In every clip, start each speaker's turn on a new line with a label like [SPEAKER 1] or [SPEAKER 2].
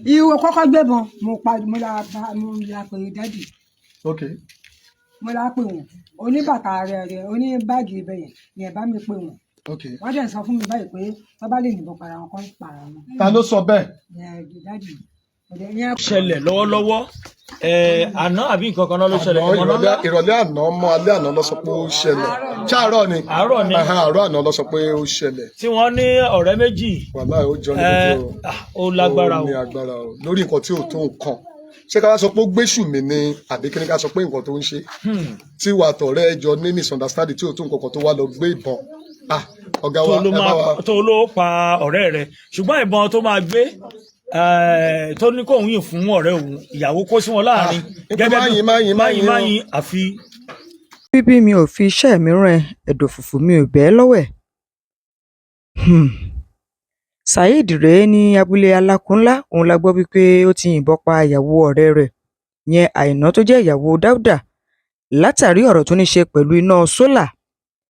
[SPEAKER 1] Ìwọ kọ́kọ́ gbébọn, mo pa, mo la bá, mo la pè daddy. Mo la pè wọ́n, oníbàtà rẹ̀ oníbáàgì ibẹ̀ yẹn ni ẹ̀ bá mi pè wọ́n. Wọ́n dẹ̀ sọ fún mi báyìí pé wọ́n bá lè yìnbọn para wọn kọ́ para wọn.
[SPEAKER 2] Ta ló sọ bẹ́ẹ̀?
[SPEAKER 1] Ìyẹn daddy ìyẹn.
[SPEAKER 3] Ṣẹlẹ̀ lọ́wọ́lọ́wọ́, àná àbí nǹkan kan náà ló ṣẹlẹ̀?
[SPEAKER 2] Àná.
[SPEAKER 3] Ìmọ̀nà
[SPEAKER 2] Ìrọ̀lẹ́, ìrọ̀lẹ́ àná mọ́ alẹ́ àná ló sọ pé ó ṣẹlẹ̀. Ṣáàárọ̀ ni?
[SPEAKER 3] Àárọ̀ ni.
[SPEAKER 2] Ẹhẹ́n, àárọ̀ àná ló sọ pé ó ṣẹlẹ̀.
[SPEAKER 3] Tí wọ́n ní ọ̀rẹ́ méjì.
[SPEAKER 2] Wàláhì, ó jọ ní lójú o.
[SPEAKER 3] Ah, ó lágbára
[SPEAKER 2] Ó
[SPEAKER 3] o.
[SPEAKER 2] ní agbára o, lórí nǹkan tí ò tó nǹkan. Ṣé ká wá sọ pé ó gbéṣù mì ni, àbí kí ni ká sọ pé nǹkan tó ń ṣe tí wàá tọ̀rẹ́ ẹ jọ ní misunderstanding tí ò tó nǹkan kan, tó wá lọ gbé ìbọn? Ah, ọ̀gá wa,
[SPEAKER 3] tó ló
[SPEAKER 2] ẹ bá
[SPEAKER 3] máa
[SPEAKER 2] wa.
[SPEAKER 3] Tó ló pa ọ̀rẹ́ rẹ̀, ṣùgbọ́n ìbọn tó máa gbé, tó ní kóun yìn fún ọ̀rẹ́ òun, ìyàwó kó sí wọn láàrin.
[SPEAKER 2] Ah, má yìn, má yìn, má
[SPEAKER 3] máyìn
[SPEAKER 2] yìn o.
[SPEAKER 3] Máyìn àfi.
[SPEAKER 4] Bíbí mi ò fi iṣẹ́ mi rán ẹ, ẹ̀dọ̀ fùfù mi ò bẹ̀ ẹ́ lọ́wẹ̀. Saheed rèé ní abúlé Alákùnlá. Òun la gbọ́ wípé ó ti yìnbọn pa ìyàwó ọ̀rẹ́ rẹ̀ ìyẹn Àìná, tó jẹ́ ìyàwó Dáúdà, látàrí ọ̀rọ̀ tó ní í ṣe pẹ̀lú iná sólà,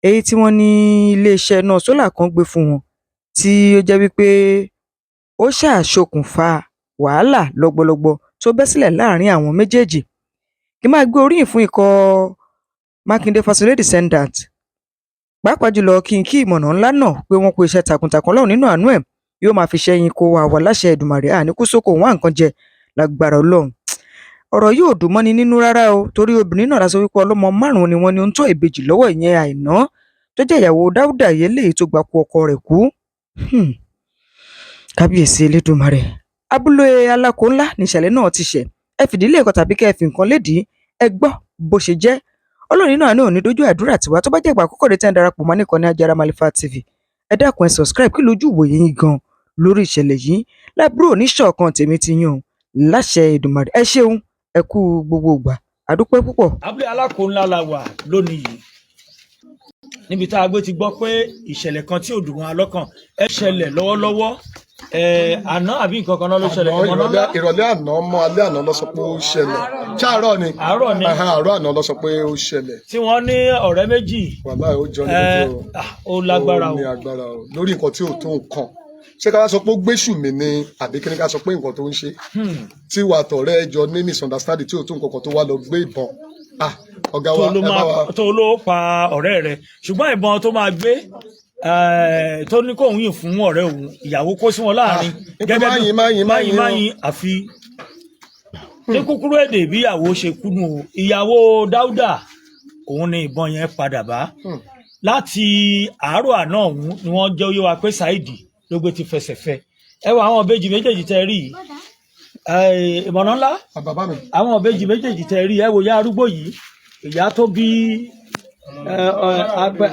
[SPEAKER 4] èyí tí wọ́n ní iléeṣẹ́ iná sólà kan gbé fún wọn, tí ó jẹ́ wípé ó ṣáà ṣokùnfà wàhálà lọ́gbọ́lọ́gbọ́ tó bẹ́ sílẹ̀ láàrin àwọn méjèèjì. Kí n máa gbé oríyìn fún ikọ̀ Mákindé Fáṣọlé descendant, pàápàá jùlọ kí n kí ìmọ̀nà ńlá náà pé wọ́n kú iṣẹ́ takuntakun. Ọlọ́run nínú àánú ẹ̀ yóò máa fi ṣẹ́yìn kó wa wà láṣẹ Èdùmàrè, àní kú sóko wá nǹkan jẹ lágbára Ọlọ́run. Ọ̀rọ̀ yóò dùn mọ́ni nínú rárá o, torí obìnrin náà la sọ wípé ọlọ́mọ márùn-ún ni wọ́n ní ó ń tọ́ ìbejì lọ́wọ́, ìyẹn Àìná tó jẹ́ ìyàwó Dáúdà yìí, eléyìí tó gbapò ọkọ rẹ̀ kú. Kábíyèsí Elédùmarè! Abúlé Alákó Ńlá níṣẹ̀lẹ̀ náà ti ṣẹ̀. Ẹ fìdílé nǹkan tàbí kẹ́ ẹ fi nǹkan lédìí, ẹ gbọ́ bó ṣe jẹ́. Ọlọ́run nínú àánú ò ní dójú àdúrà tiwa. Tó bá jẹ́ ìgbà àkọ́kọ́ rẹ̀ tẹ́ ń darapọ̀ mọ́ níkànnì Ajara Malifa TV, ẹ dákun, ẹ subscribe. Kí lójú ìwòye yín gan lórí ìṣẹ̀lẹ̀ yìí? Lábúrò oníṣọ̀kan tèmi ti yín o, láṣẹ Èdùmàrè. Ẹ ṣeun, ẹ kú gbogbo ìgbà, àdúpẹ́ púpọ̀.
[SPEAKER 3] Abúlé Alákó Ńlá la wà lónìí yìí, níbi tá a gbé ti gbọ́ pé ìṣẹ̀lẹ̀ kan tí ò dùn wọn lọ́kàn ẹ ṣẹlẹ̀ lọ́wọ́lọ́wọ́, àná àbí nǹkan kan náà ló ṣẹlẹ̀?
[SPEAKER 2] Àná.
[SPEAKER 3] Ìmọ̀nà
[SPEAKER 2] Ìrọ̀lẹ́, ìrọ̀lẹ́ àná mọ́ alẹ́ àná ló sọ pé ó ṣẹlẹ̀. Ṣáàárọ̀ ni?
[SPEAKER 3] Àárọ̀ ni.
[SPEAKER 2] Ẹhẹ́n, àárọ̀ àná ló sọ pé ó ṣẹlẹ̀.
[SPEAKER 3] Tí wọ́n ní ọ̀rẹ́ méjì.
[SPEAKER 2] Wàláhì, ó jọ ní lójú o.
[SPEAKER 3] Ah, ó lágbára
[SPEAKER 2] Ó
[SPEAKER 3] o.
[SPEAKER 2] ní agbára o, lórí nǹkan tí ò tó nǹkan. Ṣé ká wá sọ pé ó gbéṣù mì ni, àbí kí ni ká sọ pé nǹkan tó ń ṣe tí wàá tọ̀rẹ́ ẹ jọ ní misunderstanding tí ò tó nǹkan kan, tó wá lọ gbé ìbọn? Ah, ọ̀gá
[SPEAKER 3] tó
[SPEAKER 2] wa,
[SPEAKER 3] ló
[SPEAKER 2] ẹ bá
[SPEAKER 3] máa
[SPEAKER 2] wa.
[SPEAKER 3] Tó ló pa ọ̀rẹ́ rẹ̀, ṣùgbọ́n ìbọn tó máa gbé, tó ní kóun yìn fún ọ̀rẹ́ òun, ìyàwó kó sí wọn láàrin.
[SPEAKER 2] Ah, má yìn, má yìn, má
[SPEAKER 3] máyìn
[SPEAKER 2] yìn o.
[SPEAKER 3] Máyìn àfi. Ní kúkúrú èdè, bí ìyàwó ṣe kú nù o. Ìyàwó Dáúdà òun ni ìbọn yẹn padà bá. Láti àárọ̀ àná ọ̀hún ni wọ́n jẹ́ oyé wa pé Saheed ló gbé ti fẹsẹ̀ fẹ́. Ẹ wọ àwọn ìbejì méjèèjì tẹ́ rí yìí, ìmọ̀nà ńlá.
[SPEAKER 2] Ah, bàbá mi.
[SPEAKER 3] Àwọn ìbejì méjèèjì tẹ́ rí, ẹ wò ìyá arúgbó yìí, ìyá tó bí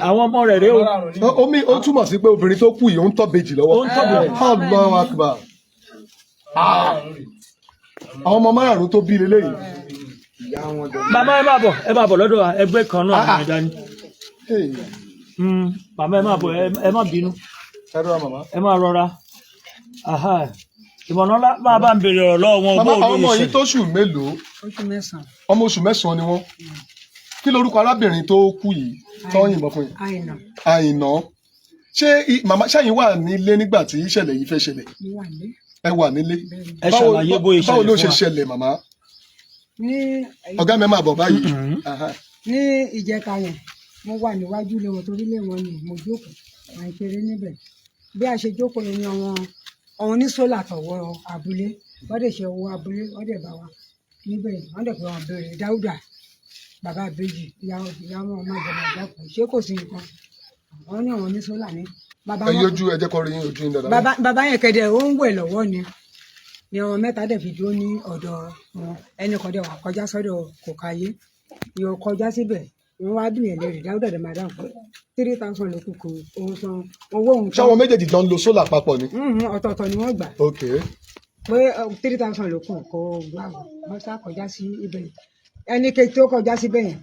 [SPEAKER 3] àwọn ọmọ rẹ̀ rèé o.
[SPEAKER 2] Omi ó túmọ̀ sí pé obìnrin tó kú yìí, ó ń tọ́ bejì lọ́wọ́.
[SPEAKER 3] Ó ń tọ́ bejì.
[SPEAKER 2] Allahu Akbar! Ah! Àwọn ọmọ márùn-ún tó bí leléyìí.
[SPEAKER 3] Bàbá, ẹ máa bọ̀, ẹ máa bọ̀ lọ́dọ̀ wa. Ẹgbẹ́ kan náà àwọn ẹ̀dá ni.
[SPEAKER 2] Hey,
[SPEAKER 3] Màmá, ẹ máa bọ̀, ẹ má bínú.
[SPEAKER 2] Ẹ rọra, màmá.
[SPEAKER 3] Ẹ máa rọra. Aha. Ìmọ̀nà ńlá máa bá ń béèrè ọ̀rọ̀ lọ́wọ́ wọn.
[SPEAKER 2] Màmá,
[SPEAKER 3] Bó
[SPEAKER 2] àwọn
[SPEAKER 3] ló
[SPEAKER 2] ọmọ yìí
[SPEAKER 3] ṣẹlẹ̀?
[SPEAKER 2] tó ṣù mélòó?
[SPEAKER 1] Oṣù 9.
[SPEAKER 2] Ọmọ oṣù 9 ni wọ́n. Kí lorúkọ arábìnrin tó kú yìí tó ń yìnbọn fún yìí?
[SPEAKER 1] Àìnà.
[SPEAKER 2] Àìná. Ṣé màmá ṣẹ́yìn wà nílé nígbà tí ìṣẹ̀lẹ̀ yìí fẹ́ ṣẹlẹ̀?
[SPEAKER 1] Mo wà ní.
[SPEAKER 2] Ẹ wà nílé.
[SPEAKER 3] Ẹ ṣàlàyé bóyá
[SPEAKER 2] Báwo ló
[SPEAKER 3] ṣẹlẹ̀
[SPEAKER 2] ṣe
[SPEAKER 3] fún wa.
[SPEAKER 2] ṣẹlẹ̀, màmá?
[SPEAKER 1] Ní
[SPEAKER 2] Ọ̀gá mi, ẹ máa bọ̀ báyìí. Aha.
[SPEAKER 1] Ní ìjẹta yẹn, mo wà níwájú ilé wọn, torí ilé wọn ni mo jókòó, à ń ṣeré níbẹ̀. Bí a ṣe jókòó ní àwọn onísólà tọ̀wọ́ abúlé, wọ́n dẹ̀ ṣe owó abúlé, wọ́n dẹ̀ bá wa níbẹ̀. Wọ́n dẹ̀ pé wọ́n béèrè Dáúdà, bàbá ìbejì, ìyá wọn, ọmọ ìjọba ìjákùn. Ṣé kò sí nǹkan? Wọ́n ní àwọn onísólà ní bàbá
[SPEAKER 2] Ẹ
[SPEAKER 1] wọn.
[SPEAKER 2] yọjú, ẹ jẹ́ kó rí yín, ojú yín dáadáa.
[SPEAKER 1] Bàbá yẹn kẹdẹ, ó ń wẹ̀ lọ́wọ́ ni àwọn mẹ́ta dẹ̀ fi dúró ní ọ̀dọ̀ wọn. Ẹnì kan dẹ̀ wà kọjá sọ́dọ̀ kòkáyé, ìyọ̀ kọjá síbẹ̀. Wọ́n wá bí yẹn léèrè Dáúdà dẹ̀ máa dáhùn pé 3,000 ló kù kó òun san owó òun.
[SPEAKER 2] Ṣé àwọn méjèèjì jọ ń lo sólà papọ̀ ni?
[SPEAKER 1] Ọ̀tọ̀ọ̀tọ̀ ni wọ́n gbà. Pé 3,000 ló kù kó gbà. Wọ́n sá kọjá sí ibẹ̀ yẹn. Ẹnì kejì tó kọjá síbẹ̀ yẹn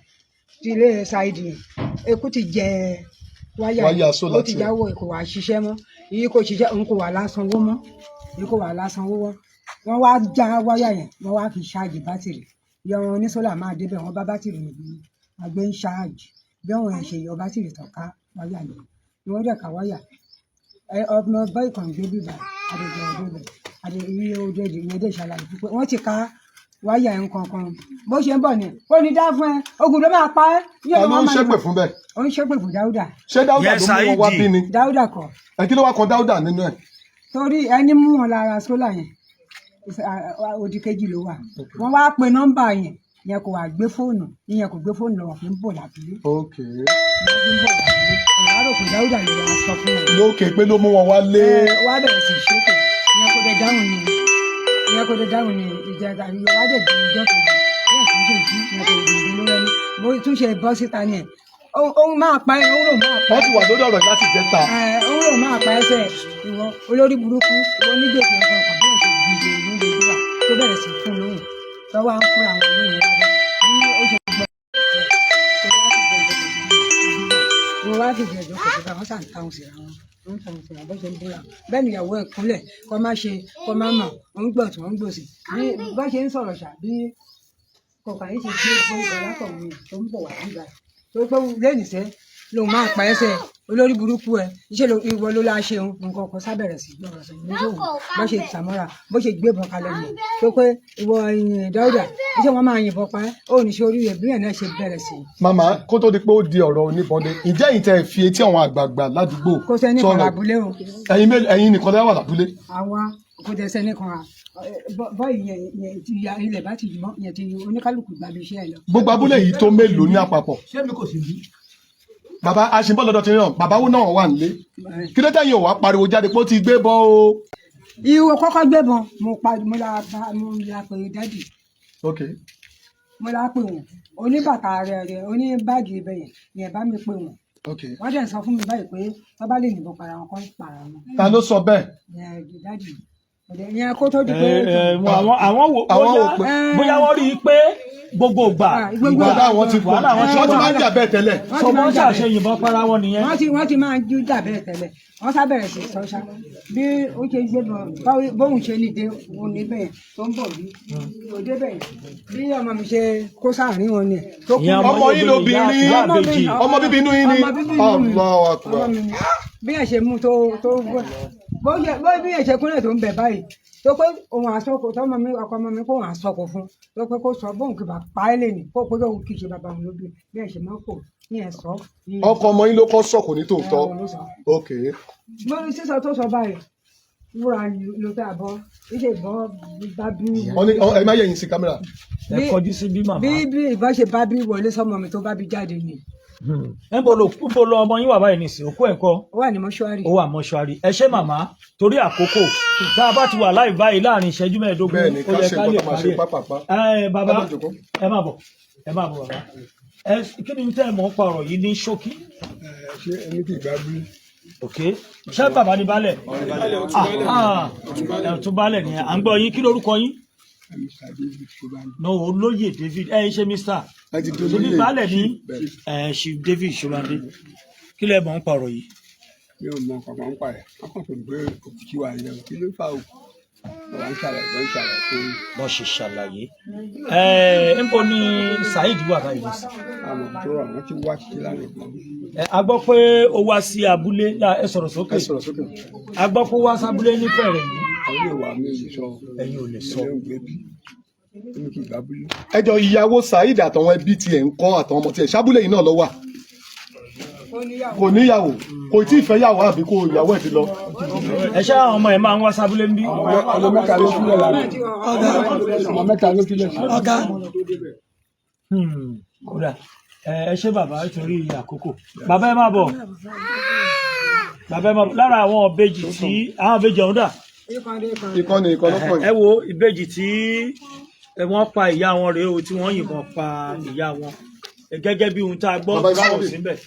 [SPEAKER 1] ti ilé ṣáìdì yẹn, eku ti jẹ wáyà.
[SPEAKER 2] Wáyà sólà
[SPEAKER 1] Ó ti
[SPEAKER 2] tiẹ̀.
[SPEAKER 1] jáwọ́, kò wá ṣiṣẹ́ mọ́. Èyí kò ṣiṣẹ́, òun kò wà lásánwó mọ́, èyí kò wà lásánwó mọ́. Wọ́n wá já wáyà yẹn, wọ́n wá fi ṣáàjì bátìrì. Ìyá wọn onísólà máa débẹ̀, wọ́n bá bátìrì níbi àgbẹ̀ ń ṣáàjì. Bí wọ́n yẹn ṣe yọ bátìrì tán ká wáyà yẹn ni wọ́n dẹ̀ ká wáyà. Ẹ ọmọ báyìí kan gbé bíbà àdèjọ débẹ̀. Àti iye ojú ẹ̀dẹ̀ ìyẹn dẹ̀ ṣàlàyé fún pé wọ́n ti ká wáyà ẹ̀ nǹkan bó ṣe ń bọ̀ ni ó ní dá fún ẹ, ogun ló máa pa ẹ́.
[SPEAKER 2] Ta ló ń ṣépè fún bẹ́ẹ̀?
[SPEAKER 1] Ó ń ṣépè fún Dáúdà.
[SPEAKER 2] Ṣé Dáúdà
[SPEAKER 3] Yes,
[SPEAKER 2] ló mú wọn wá
[SPEAKER 3] Saidi.
[SPEAKER 2] bí ni?
[SPEAKER 1] Dáúdà kọ́.
[SPEAKER 2] Ẹ kí ló wá kan Dáúdà nínú ẹ̀?
[SPEAKER 1] Torí ẹni mú wọn lára sólà yẹn, òdì kejì ló wà. Wọ́n wá pe nọ́mbà yẹn, yẹn kò wá gbé fóònù, ìyẹn kò gbé fóònù lọ́wọ́ fi ń bọ̀ lábúlé. Wọ́n fi ń bọ̀ lábúlé. Ọ̀rọ̀ àròkù Dáúdà ló wá sọ fún wọn.
[SPEAKER 2] Lókè pé ló mú wọn wá lé.
[SPEAKER 1] Ẹ wá bẹ̀rẹ̀ sí ṣépè, ìyẹn kò dé dáhùn ni, ìyẹn kò dé dáhùn ni. Ìjà ìyẹn wá dẹ̀ di ìjọ kejì bẹ́ẹ̀ sì ṣe jí, ìyẹn kò dìde lórí ẹni bó tún ṣe bọ́ síta ni ẹ̀ òun máa pa ẹ, òun lòun máa pa.
[SPEAKER 2] Wọ́n ti wà lórí ọ̀rọ̀ yìí láti jẹta.
[SPEAKER 1] Ẹ òun lòun máa pa ẹsẹ̀, ìwọ olórí burúkú, ìwọ onígbèsè, nǹkan kan bẹ́ẹ̀ ṣe dìde lórí ìdúrà tó bẹ̀rẹ̀ sí fún lóhùn tó wá ń fúnra wọn lóhùn lábẹ́ bí ó ṣe gbọ́ tó wá fìdí ẹjọ́ kò sí bá wọn sàn táwọn síra wọn, wọn táwọn síra bó ṣe ń búra bẹ́ẹ̀ ni ìyàwó ẹ̀ kúnlẹ̀ kó má ṣe kó má mọ̀, òun gbọ̀ tí wọ́n ń gbòsì bí bá ṣe ń sọ̀rọ̀ ṣá bí kọ̀ọ̀kan yìí ṣe gbé bọ́ ìbọn látọ̀hún tó ń bọ̀ wá nígbà tó pé lẹ́yìn sẹ́ lòun máa pa ẹsẹ̀ olórí burúkú ẹ, iṣẹ́ ìwọ ló láá ṣeun nǹkan kan sábẹ̀rẹ̀ sí lọ́rọ̀ sí ní sóhun bó ṣe sàmọ́ra bó ṣe gbébọn kalẹ̀ nìyẹn tó pé ìwọ ìyìn Dáúdà, iṣẹ́ wọn máa yìnbọn pa ẹ́, ó ní ṣe orí rẹ̀ bí ẹ̀ náà ṣe bẹ̀rẹ̀ sí.
[SPEAKER 2] Màmá, kó tó di pé ó di ọ̀rọ̀ oníbọ̀dé, ǹjẹ́ ẹ̀yin tẹ́ ẹ fi etí àwọn àgbààgbà ládùúgbò
[SPEAKER 1] Kò sẹ́ni kan
[SPEAKER 2] sọ̀rọ̀?
[SPEAKER 1] lábúlé o.
[SPEAKER 2] Ẹ̀yin mélòó? Ẹ̀yin nìkan lẹ wà lábúlé?
[SPEAKER 1] Àwa kò tẹ sẹ́ni kan à bọ́ọ̀lù yẹn yẹn ti ya ilẹ̀ bá ti mọ́ yẹn ti oníkálukú gbàgbé iṣẹ́ ẹ lọ.
[SPEAKER 2] Gbogbo abúlé yìí tó mélòó ní àpapọ̀?
[SPEAKER 5] Ṣé mi kò sí bí?
[SPEAKER 2] Bàbá aṣìbọ̀ lọ́dọ̀ tí náà, bàbá wo náà wà nílé? Kí ló tẹ̀yìn ò wá pariwo jáde pé ó ti gbé bọ́ o?
[SPEAKER 1] Ìwọ kọ́kọ́ gbébọn, mo pa mo la bá mo la pè daddy. Mo la pè wọ́n, oníbàtà rẹ̀ rẹ̀ oníbàgì ibẹ̀ yẹn yẹn bá mi pè wọ́n. Wọ́n dẹ̀ sọ fún mi báyìí pé wọ́n bá lè yìnbọn para wọn kọ́ para wọn.
[SPEAKER 2] Ta ló sọ bẹ́ẹ̀?
[SPEAKER 1] Yẹn daddy yẹn kó tó di pé.
[SPEAKER 3] Àwọn wo
[SPEAKER 2] Àwọn
[SPEAKER 3] bóyá
[SPEAKER 2] wò pé-
[SPEAKER 3] bóyá wọ́n rí i pé gbogbo ìgbà
[SPEAKER 1] Ah, gbogbo
[SPEAKER 2] Wàhálà wọn ti pọ̀.
[SPEAKER 3] Wàhálà wọn ti
[SPEAKER 2] Wọ́n ti
[SPEAKER 3] pọ̀.
[SPEAKER 2] máa ń jà bẹ́ẹ̀ tẹ́lẹ̀.
[SPEAKER 1] Wọ́n ti
[SPEAKER 3] sọ
[SPEAKER 1] máa
[SPEAKER 3] wọ́n
[SPEAKER 1] ń jà
[SPEAKER 3] ṣàṣe
[SPEAKER 1] bẹ́ẹ̀.
[SPEAKER 3] yìnbọn para wọn nìyẹn.
[SPEAKER 1] Wọ́n ti máa ń jú jà bẹ́ẹ̀ tẹ́lẹ̀. Wọ́n sábẹ̀rẹ̀ sí sọ́ṣá bí ó ṣe gbé bọ̀ bóun ṣe ní dé òun níbẹ̀ tó ń bọ̀ bí kò débẹ̀ bí ọmọ mi ṣe kó sáàrin wọn ni tó kú.
[SPEAKER 3] Ìyẹn
[SPEAKER 2] Ọmọ yín lobìnrin.
[SPEAKER 3] ìyá àbèjì.
[SPEAKER 2] Ọmọ bíbí inú yín ni?
[SPEAKER 1] Ọmọ bíbí inú mi.
[SPEAKER 2] Allahu Akbar.
[SPEAKER 1] Ọmọ mi ni. Bí ẹ ṣe mú tó bó ṣe bó bí ẹ ṣe kúnlẹ̀ tó ń bẹ̀ báyìí tó pé òun àsọkò tọmọ mi ọkọ ọmọ mi kó òun àsọkò fún tó pé kó sọ bóun kì bá pa ẹ́ lè ní kó pé kó kì í ṣe bàbá òun ló bí bí ẹ ṣe máa kò ní ẹ sọ.
[SPEAKER 2] Ọkọ ọmọ yín ló kọ́ sọ̀kò ní tòótọ́?
[SPEAKER 1] Ẹ, òun ló sọ. Lórí sísọ tó sọ báyìí, wúrà ló tẹ àbọ̀ iṣẹ́ ìbọn bá bí.
[SPEAKER 2] Wọ́n ní ẹ má yẹ̀yìn sí kámẹ́rà.
[SPEAKER 3] Ẹ kọjú sí bí màmá.
[SPEAKER 1] Bí ìbọn ṣe bá bí wọlé sọmọ mi tó bá bí jáde ni.
[SPEAKER 3] Ẹ ń bọ̀ lọ ń bọ̀ lọ ọmọ yín wà báyìí nìsín, òkú ẹ̀ kọ́?
[SPEAKER 1] Ó wà ní mọ́ṣúárì.
[SPEAKER 3] Ó wà mọ́ṣúárì. Ẹ ṣé màmá, torí àkókò tá a bá ti wà láì báyìí láàrin ìṣẹ́jú 15,
[SPEAKER 2] Bẹ́ẹ̀ ni,
[SPEAKER 3] ó
[SPEAKER 2] ká
[SPEAKER 3] yẹ
[SPEAKER 2] ṣe
[SPEAKER 3] ká
[SPEAKER 2] nǹkan
[SPEAKER 3] lè
[SPEAKER 2] tó máa
[SPEAKER 3] parí
[SPEAKER 2] ṣe
[SPEAKER 3] ẹ̀.
[SPEAKER 2] pápápá.
[SPEAKER 3] Ẹ bàbá,
[SPEAKER 2] Ẹ má jókòó.
[SPEAKER 3] ẹ má bọ̀, ẹ má bọ̀ bàbá. Ẹ kí ni tẹ́ ẹ mọ̀ ń pa ọ̀rọ̀ yìí ní ṣókí?
[SPEAKER 5] Ṣé ẹni tí ìgbà bí?
[SPEAKER 3] Ok, ṣé bàbá ní baálẹ̀? Ah, ẹ tún baálẹ̀ nìyẹn. À ń gbọ́ yín. Kí lorúkọ yín?
[SPEAKER 5] Mr. David Ṣọbàndé.
[SPEAKER 3] No, olóyè David, ẹ ṣe Mr.
[SPEAKER 2] Ẹ ti di
[SPEAKER 3] Ṣe bí
[SPEAKER 2] olóyè.
[SPEAKER 3] baálẹ̀ ní ẹ ṣì David Ṣọbàndé, kí lẹ mọ̀ ń pa ọ̀rọ̀ yìí?
[SPEAKER 5] Mi ò mọ kankan ń pa ẹ̀. Wọ́n kàn tó gbé òkú tí wà nílẹ̀. Kí ló fà òkú? Wọ́n ń ṣàlàyé, wọ́n ń ṣàlàyé fún mi.
[SPEAKER 3] Bọ́n ṣe ṣàlàyé ẹ, ń bọ̀ ní Saheed wà báyìí nísìn?
[SPEAKER 5] Àmọ́ tó rà wọ́n ti wá títí lánàá kan.
[SPEAKER 3] Ẹ, a gbọ́ pé ó wá sí abúlé ẹ sọ̀rọ̀ sókè.
[SPEAKER 2] Ẹ sọ̀rọ̀ sókè.
[SPEAKER 3] A gbọ́ pé ó wá sábúlé ní fẹ̀rẹ̀ yìí.
[SPEAKER 5] Àwọn ilé wa mi ò lè sọ.
[SPEAKER 3] Ẹ̀yin ò lè sọ.
[SPEAKER 5] Ẹ̀yin ò gbé bí. Èmi kì í gbà búlé.
[SPEAKER 2] Ẹ jọ, ìyàwó Saheed àtàwọn ẹbí tiẹ̀ ń kọ́, àtàwọn ọmọ tiẹ̀, ṣábúlé yìí náà ló wà? Kò níyàwó? Kò tí ì fẹ́ yàwó àbí kò ìyàwó ẹ̀ ti lọ?
[SPEAKER 3] Ẹ ṣé, àwọn ọmọ ẹ máa ń wá sábúlé ń bí?
[SPEAKER 5] Ọmọ mẹ́ta ló sílẹ̀ lánàá. Ọmọ mẹ́ta ló sílẹ̀ sí.
[SPEAKER 3] Kódà ẹ ṣé bàbá, nítorí àkókò, bàbá ẹ máa bọ̀, bàbá ẹ máa bọ̀. Lára àwọn ìbejì tí àwọn ìbejì ọ̀hún dà?
[SPEAKER 2] Ìkànnì ìkànnì kan.
[SPEAKER 3] Ẹ wo ìbejì tí wọ́n pa ìyá wọn rèé o, tí wọ́n yìnbọn pa ìyá wọn. Gẹ́gẹ́ bí ohun tá a gbọ́
[SPEAKER 2] Bàbá
[SPEAKER 3] tí kò
[SPEAKER 2] Ìbáwọ̀dì.
[SPEAKER 3] síbẹ̀.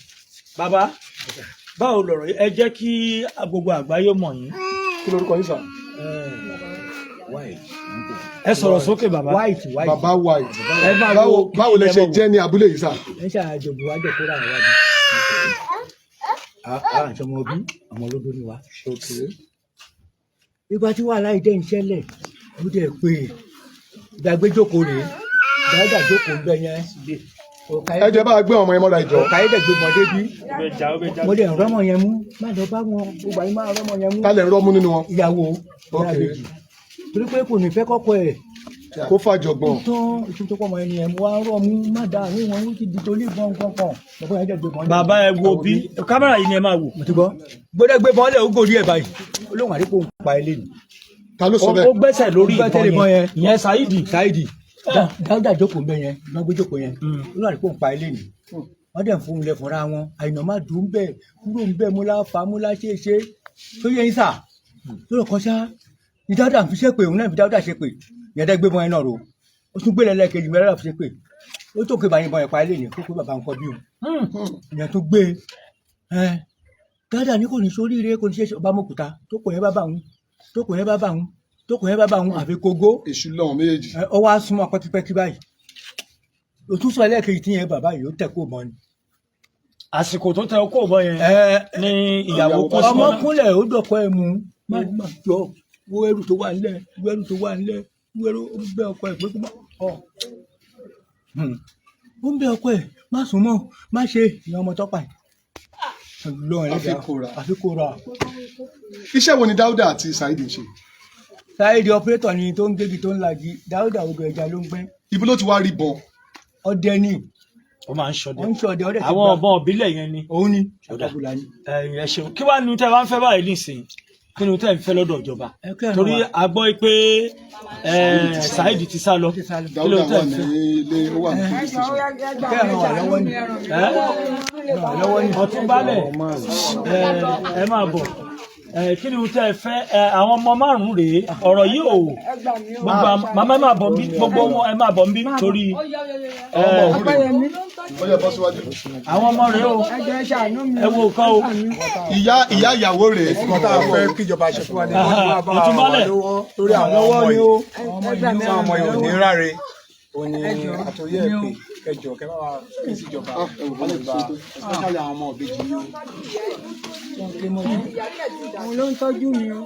[SPEAKER 3] Bàbá, báwo lọ̀rọ̀ yìí? Ẹ jẹ́ kí gbogbo àgbáyé mọ̀ yín.
[SPEAKER 2] Kí lorúkọ yín sà?
[SPEAKER 3] Ẹ sọ̀rọ̀ sókè bàbá.
[SPEAKER 6] White, white.
[SPEAKER 2] Bàbá White.
[SPEAKER 3] Ẹ máa
[SPEAKER 2] Báwo
[SPEAKER 3] wo
[SPEAKER 2] báwo lẹ ṣe jẹ́ ní abúlé yìí sà?
[SPEAKER 6] Ẹ ń ṣàjọbù wájọ kóra àwọn wájú àwọn àti ọmọ bí ọmọ olódó ni wa. Ìgbà tí wàhálà yìí dẹ̀ ń ṣẹlẹ̀, mo dẹ̀ pé ìgbàgbé jókòó rèé, dáadáa jókòó ń bẹ yẹn.
[SPEAKER 2] Ẹ jẹ́ bá a gbé ọmọ yẹn mọ́ra ìjọ.
[SPEAKER 6] Ọ̀ka yìí dẹ̀ gbé mọ́ débi, mo dẹ̀ ń rọ́mọ yẹn mú, má lọ bá wọn, gbogbo àyè máa rọ́mọ yẹn mú.
[SPEAKER 2] Ta lẹ̀ ń rọ́mú nínú wọn?
[SPEAKER 6] Ìyàwó
[SPEAKER 2] Ok.
[SPEAKER 6] ìyá àbèjì. Torí pé kò ní fẹ́ kọ́kọ́ ẹ̀
[SPEAKER 2] Kó fàjọgbọ̀n.
[SPEAKER 6] Tán ìtún tó pọ̀ mọ́ ẹni ẹ̀, mo wá rọ̀ mú má dáa ní wọn, ó ti di torí ìbọn kankan. Bàbá yẹn jẹ́ gbé bọ́n lẹ̀.
[SPEAKER 3] Bàbá, ẹ wo bí kámẹ́rà yìí ni ẹ máa wò.
[SPEAKER 6] Mo ti gbọ́ gbọ́dọ̀ gbé bọ́n lẹ̀, ó gòrí ẹ̀ báyìí, olóhùn àdínkù ń pa ilé ni.
[SPEAKER 2] Ta ló sọ
[SPEAKER 3] Ó
[SPEAKER 2] bẹ́ẹ̀?
[SPEAKER 3] gbẹ́sẹ̀ lórí
[SPEAKER 6] Ó gbẹ́sẹ̀ lé
[SPEAKER 3] ìbọn
[SPEAKER 6] ìbọn
[SPEAKER 3] yẹn
[SPEAKER 6] yẹn.
[SPEAKER 3] Ìyẹn Saidi.
[SPEAKER 6] Saidi Dáúdà jókòó mbẹ yẹn, ìbọn gbé jókòó yẹn, olóhùn àdínkù ń pa ilé ni. Wọ́n dẹ̀ ń fún un lẹ̀ fúnra wọn. Àyìnà má dùn bẹ́ẹ̀, kúrò ń bẹ́ẹ̀, múlá fa múlá ṣe é ṣe tó yẹ yín sà lọ́rọ̀ kan ṣá ní Dáúdà fi ṣépè, òun náà fi Dáúdà ṣépè. Ìyẹn dẹ́ gbé bọ́n yẹn náà ro, ó tún gbé lẹ́lẹ́kejì mẹ́rẹ́dà fi ṣépè, ó tó ké bá yín bọ́n yẹn pa ilé ni, kó pé bàbá nǹkan bí òun. Ìyẹn tó gbé ẹ, Dáúdà ní kò ní sóríire, kò ní ṣe ọba mọ́kúta tó kò yẹn bá bá òun, tó kò yẹn bá bá òun, tó kò yẹn bá bá òun, àfi kógó.
[SPEAKER 2] Èṣù lọ́wọ́ méjèèjì.
[SPEAKER 6] Ọ wá súnmọ́ pẹ́kípẹ́kí báyìí, òtún sọ ẹlẹ́ẹ̀kejì tí yẹn bàbá yìí ó tẹ̀ kó mọ́ ni.
[SPEAKER 3] Àsìkò tó tẹ ọkọ ìbọn yẹn
[SPEAKER 6] Ẹ
[SPEAKER 3] ni ìyàwó kó sí
[SPEAKER 6] ọmọ
[SPEAKER 3] wọn.
[SPEAKER 6] Kúnlẹ̀, ó dọ̀kọ́ ẹ̀ mú, má má jọ wo ẹrù tó wà nílẹ̀, wo ẹrù tó wà nílẹ̀, wo ẹrù. Ó bẹ ọkọ ẹ̀ pé kó má ọ, ó ń bẹ ọkọ ẹ̀, má sùn mọ́, má ṣe ìyá ọmọ tọ́pà yìí. Ọlọ́run ẹlẹ́dàá.
[SPEAKER 2] Àfi kó ra.
[SPEAKER 6] Àfi kó ra.
[SPEAKER 2] Iṣẹ́ wo ni Dáúdà àti Saidi ń ṣe?
[SPEAKER 6] Saidi operator ni tó ń gégi, tó ń lagi. Dáúdà, odò ẹja ló ń gbẹ́.
[SPEAKER 2] Ibo ló ti wá rí bọn?
[SPEAKER 6] Ọdẹ ni.
[SPEAKER 3] Ó máa ń ṣọdẹ.
[SPEAKER 6] Wọ́n ń ṣọdẹ, ọdẹ ti
[SPEAKER 3] Àwọn
[SPEAKER 6] gbà.
[SPEAKER 3] ọ̀bọ̀n ìbílẹ̀ yẹn ni.
[SPEAKER 6] Òun ni.
[SPEAKER 3] Ó dà.
[SPEAKER 6] Ṣàkàbùlà ni.
[SPEAKER 3] Ẹ̀yin, ẹ ṣeun. Kí wàá nu tẹ́ wá ń fẹ́ báyìí nísìnyí? Kí ni tẹ́ ń fẹ́ lọ́dọ̀ ìjọba?
[SPEAKER 6] Ẹ kẹ́ ẹ̀
[SPEAKER 3] Torí
[SPEAKER 6] ràn wá.
[SPEAKER 3] a gbọ́ pé Saidi ti sá lọ.
[SPEAKER 6] Ti sá lọ.
[SPEAKER 3] Kí ló
[SPEAKER 2] Dáúdà
[SPEAKER 3] tẹ́
[SPEAKER 2] wà
[SPEAKER 3] ń
[SPEAKER 2] ní
[SPEAKER 3] fẹ́?
[SPEAKER 2] ilé, ó wà ní police station.
[SPEAKER 6] Kẹ́ ẹ̀ ràn wá lọ́wọ́ ni.
[SPEAKER 3] Ẹ́?
[SPEAKER 6] Ràn wá lọ́wọ́ ni.
[SPEAKER 3] Ọ̀tún balẹ̀, ẹ máa bọ̀. Kí ni tẹ́ ẹ fẹ́? Àwọn ọmọ márùn-ún rèé, ọ̀rọ̀ yìí ò gbogbo màmá, ẹ máa bọ̀ nbí, gbogbo wọn ẹ máa bọ̀ nbí torí
[SPEAKER 2] Ọmọ òun rèé, ó yẹ bọ́ síwájú.
[SPEAKER 3] Àwọn ọmọ rèé o.
[SPEAKER 1] Ẹ jọ̀ọ́, ẹ ṣàánú mi.
[SPEAKER 3] Ẹ wo nǹkan o.
[SPEAKER 2] Ìyá ìyàwó rèé.
[SPEAKER 7] Nǹkan tá a fẹ́ kíjọba ṣe fún wa ni wọ́n ti wá bá wa
[SPEAKER 3] Ọ̀tún
[SPEAKER 7] wà
[SPEAKER 3] Baálẹ̀.
[SPEAKER 7] lọ́wọ́ torí àwọn
[SPEAKER 6] Lọ́wọ́
[SPEAKER 7] ọmọ
[SPEAKER 6] ni
[SPEAKER 7] yìí
[SPEAKER 6] o.
[SPEAKER 1] Ẹ gbà mí.
[SPEAKER 7] Tí àwọn ọmọ yìí ò ní ráre, ó ní àtòyé ẹ̀ pé kẹjọ kẹ bá wa ké síjọba, wọ́n lè bá, especially àwọn ọmọ ìbejì yìí o.
[SPEAKER 1] Òun ló ń tọ́jú mi o,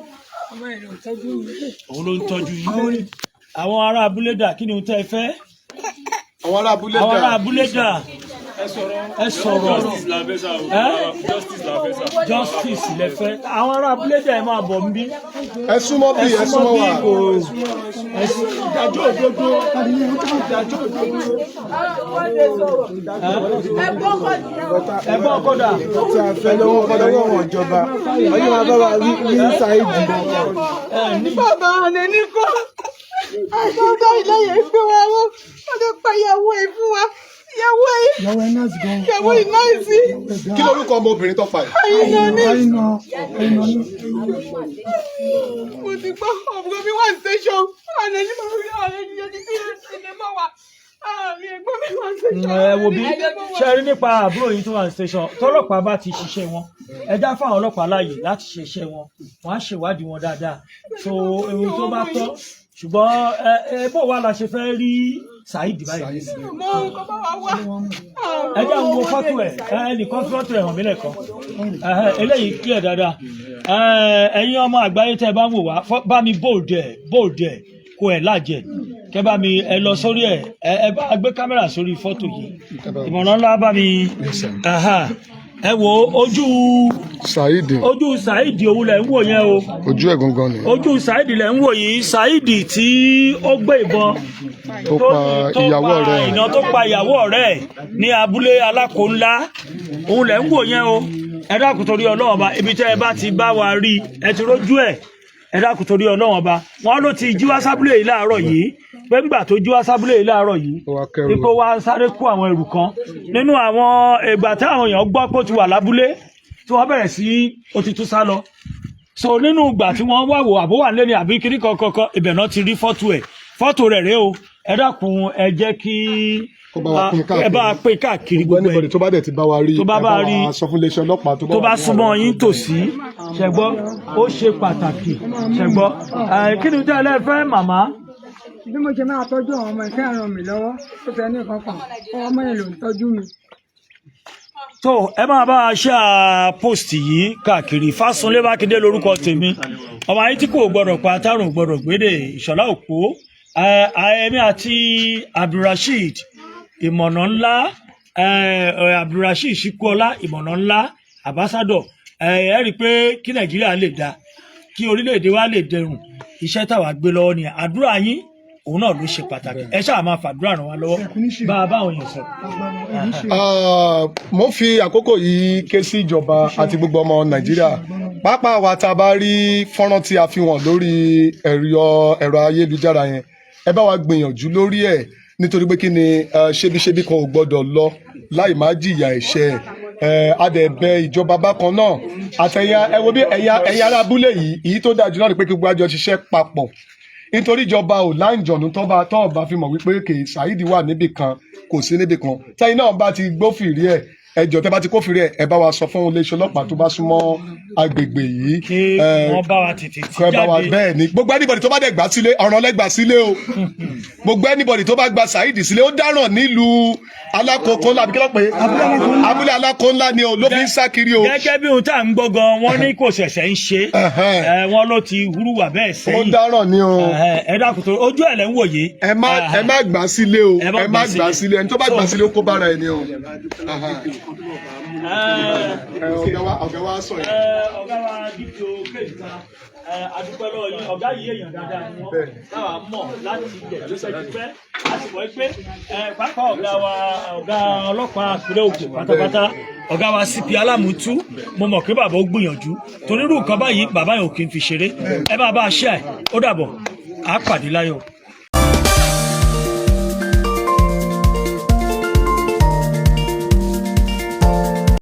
[SPEAKER 1] ọmọ ẹ̀ ló ń tọ́jú mi.
[SPEAKER 3] Òun ló ń tọ́jú yín. Àwọn ará abúlé dà? Kí ni tẹ́ ẹ fẹ́?
[SPEAKER 2] Àwọn ará abúlé
[SPEAKER 3] Àwọn ará
[SPEAKER 2] dà?
[SPEAKER 3] abúlé dà? Ẹ sọ̀rọ̀.
[SPEAKER 8] Justice la fẹ́ sá o.
[SPEAKER 3] Ẹ́?
[SPEAKER 8] Justice la fẹ́ sá.
[SPEAKER 3] Justice lẹ fẹ́. Àwọn ará abúlé dà? Ẹ máa bọ̀ nbí.
[SPEAKER 2] Ẹ súnmọ́ bí, ẹ súnmọ́
[SPEAKER 3] bí
[SPEAKER 2] wà.
[SPEAKER 3] Kò ẹ ìdájọ́ òdodo, ìdájọ́ òdodo. Ẹ gbọ́ kódà.
[SPEAKER 7] Tí a fẹ́ lọ́wọ́ wọn ìjọba, wọ́n yóò máa bá wa rí Saidi.
[SPEAKER 9] Bàbá rẹ̀ ní kọ́ àìsàn ilé yẹn gbé wa wọ́n, wọ́n lè pa ìyàwó ẹ̀ fún wa, ìyàwó ẹ̀.
[SPEAKER 1] Ìyàwó ẹ̀ náà sì gan.
[SPEAKER 9] Ìyàwó ẹ̀ náà sí.
[SPEAKER 2] Kí lorúkọ ọmọbìnrin tó pa yìí?
[SPEAKER 9] Àyìnà ní.
[SPEAKER 1] Àìnà, àìnà ní.
[SPEAKER 9] Mo ti gbọ́ ọ̀bùrọ̀ mi wà station, ààrẹ ní mo rí ààrẹ ní ẹni tí sinimá wà, ààrẹ ẹ̀gbọ́n mi wà station.
[SPEAKER 3] Ẹ wo bí ṣe rí nípa àbúrò yìí tó wà ní station, tọ́lọ́pàá bá ti ṣiṣẹ́ wọn, ẹ dá fáwọn ọlọ́pàá láàyè láti ṣiṣẹ́ wọn, wọ́n á ṣèwádìí wọn dáadáa, so ohun tó bá tọ́. Ṣùgbọ́n ẹ ẹ bó wà la ṣe fẹ́ rí Saheed báyìí?
[SPEAKER 9] Mo kọ́ bá wa wá.
[SPEAKER 3] Ẹ jẹ́ àwọn wo fọ́tò ẹ̀, ẹ nìkan fi fọ́tò ẹ̀ hàn mí lẹ́ẹ̀kan. Ẹhẹ́, eléyìí clear dáadáa. Ẹ̀yin ọmọ àgbáyé tẹ́ ẹ bá ń wò wá, bá mi bold ẹ̀, bold ẹ̀, kó ẹ̀ lájẹ̀ kẹ́ bá mi ẹ lọ sórí ẹ̀, ẹ bá gbé kámẹ́rà sórí fọ́tò yìí. Ìmọ̀ràn ńlá bá mi. Aha. Ẹ wo ojú
[SPEAKER 2] Saheed.
[SPEAKER 3] Ojú Saheed òun lẹ̀ ń wò yẹn o.
[SPEAKER 2] Ojú ẹ̀ gangan ni.
[SPEAKER 3] Ojú Saheed lẹ̀ ń wò yìí, Saheed tí ó gbé ìbọn
[SPEAKER 2] Tó pa
[SPEAKER 3] tó
[SPEAKER 2] ìyàwó
[SPEAKER 3] pa
[SPEAKER 2] ọ̀rẹ́ ẹ̀.
[SPEAKER 3] Ìná tó pa ìyàwó ọ̀rẹ́ ẹ̀ ní abúlé Alákòónlá, òun lẹ̀ ń wò yẹn o. Ẹ dákun, torí Ọlọ́run Ọba, ibi tẹ́ ẹ bá ti bá wa rí, ẹ ti rójú ẹ̀. Ẹ dákun, torí Ọlọ́run Ọba, wọn ló ti jí wá sábúlé yìí láàárọ̀ yìí, pé ńgbà tó jí wá sábúlé yìí láàárọ̀ yìí,
[SPEAKER 2] Ó wá kẹ́rù.
[SPEAKER 3] ipò wa sáré kó àwọn ẹrù kan nínú àwọn ìgbà táwọn èèyàn gbọ́ pé ó ti wà lábúlé, tí wọ́n bẹ̀rẹ̀ sí ó ti tún sá lọ. So nínú ìgbà tí wọ́n wà wò àbó wà nílé ni àbí kíní kankan, ibẹ̀ náà ti rí fọ́tò ẹ̀. Fọ́tò rẹ̀ rèé o. Ẹ dákun, ẹ jẹ́ kí
[SPEAKER 2] Kó bá wa pín
[SPEAKER 3] ẹ bá wa
[SPEAKER 2] káàkiri.
[SPEAKER 3] pín káàkiri
[SPEAKER 2] Gbogbo
[SPEAKER 3] gbogbo ẹ̀.
[SPEAKER 2] anybody tó bá dẹ̀ ti bá wa rí,
[SPEAKER 3] Tó bá
[SPEAKER 2] ẹ
[SPEAKER 3] bá
[SPEAKER 2] bá
[SPEAKER 3] rí,
[SPEAKER 2] wa sọ fún iléeṣẹ́ ọlọ́pàá tó
[SPEAKER 3] tó bá
[SPEAKER 2] wà ní
[SPEAKER 3] súnmọ́
[SPEAKER 2] àárọ̀.
[SPEAKER 3] yín tòsí, ṣẹgbọ́, ó ṣe pàtàkì, ṣẹgbọ́. Kí ni tẹ́ ẹ lẹ́ fẹ́, màmá?
[SPEAKER 1] Bí mo ṣe máa tọ́jú àwọn ọmọ ẹ̀, kẹ́ ràn mí lọ́wọ́, ó fẹ́ ní kankan, ọmọ ẹ̀ ló ń tọ́jú mi.
[SPEAKER 3] Tó ẹ máa bá a ṣe à post yìí káàkiri. Fásunlé Mákindé lórúkọ tèmi, ọmọ ayé tí kò gbọdọ̀ pa tárùn gbọdọ̀ gbédè, Ìṣọ̀lá Òpó ẹ̀mí àti Abdulrasheed Ìmọ̀nà Ńlá, Abdulrasheed Ṣíkúọlá Ìmọ̀nà Ńlá, ambassador. Ẹ rí i pé kí Nàìjíríà lè dáa. Kí orílẹ̀-èdè wa lè dẹrùn, iṣẹ́ táwa gbé lọ́wọ́ ni àdúrà yín, òun náà ló ṣe pàtàkì. Ẹ ṣáà máa fàdúrà ràn wá lọ́wọ́, bá a bá àwọn èèyàn sọ̀rọ̀.
[SPEAKER 2] Ah, mo fi àkókò yìí ké sí ìjọba àti gbogbo ọmọ Nàìjíríà, pàápàá wa tá a bá rí fọ́nrán tí a fi wọ̀n lórí ẹ̀rọ ayélujára yẹn, ẹ bá wa gbìyànjú lórí ẹ̀, nítorí pé kí ni, ṣebíṣebí kan ò gbọ́dọ̀ lọ láì má jìyà ẹ̀ṣẹ̀ ẹ̀. A dẹ̀ bẹ̀ ìjọba bákan náà àtẹ̀yà. Ẹ wo bí ẹ̀yin ará abúlé yìí, èyí tó dáa jù náà ni pé kí gbogbo àjọ ṣiṣẹ́ papọ̀, nítorí ìjọba ò láǹjọ̀nù tó bá fi mọ̀ wípé kè Saheed wà níbì kan, kò sí níbì kan. Tẹ́yìn náà bá ti gbófìrí ẹ̀, ẹjọ́ tẹ́ bá ti kófìrí ẹ̀, ẹ bá wa sọ fún iléeṣẹ́ ọlọ́pàá tó bá súnmọ́ agbègbè yìí
[SPEAKER 3] kí wọ́n bá wa tètè tí
[SPEAKER 2] kọ́ ẹ bá wa
[SPEAKER 3] jáde.
[SPEAKER 2] Bẹ́ẹ̀ ni, gbogbo anybody tó bá dẹ̀ gbà sílé, ọ̀ràn lẹ́gbà sílé o. Gbogbo anybody tó bá gba Saheed sílé, ó dáràn nílùú Alákòókò ńlá, àbí kí ló pé, abúlé Alákòó ńlá ni o, ló fi ń sá kiri o.
[SPEAKER 3] Gẹ́gẹ́ bí ohun tá à ń gbọ́ gan, wọ́n ní kò ṣẹ̀ṣẹ̀ ń ṣe. Wọ́n ló ti hurúwà bẹ́ẹ̀
[SPEAKER 2] Ó
[SPEAKER 3] sẹ́yìn.
[SPEAKER 2] dáràn ni o.
[SPEAKER 3] Ẹ dákun, tó ojú ẹ̀ lẹ́ ń wò yìí.
[SPEAKER 2] Ẹ má gbà sílé o.
[SPEAKER 3] Ẹ má
[SPEAKER 2] Ẹ má
[SPEAKER 3] gbà
[SPEAKER 2] gbà
[SPEAKER 3] sílé.
[SPEAKER 2] sílé. Ẹni tó bá gbà sílé, ó kó bára ẹni o. Ọ̀gá wa sọ yẹn.
[SPEAKER 3] Ọ̀gá wa DPO Kéjìká, adúpẹ́ lọ́wọ́ yín. Ọ̀gá yìí, èèyàn dáadáa ni wọ́n táwa mọ̀ láti ilẹ̀ tipẹ́tipẹ́. A sì mọ̀ pé pàápàá ọ̀gá wa, ọ̀gá ọlọ́pàá ìpínlẹ̀ Ògùn pátápátá, ọ̀gá wa CP Alámùtú, mo mọ̀ pé bàbá ó gbìyànjú, torí irú nǹkan báyìí, bàbá yẹn ò kí ń fi ṣeré. Ẹ bá a ṣe ẹ̀. Ó dàbọ̀, á pàdé láyọ̀.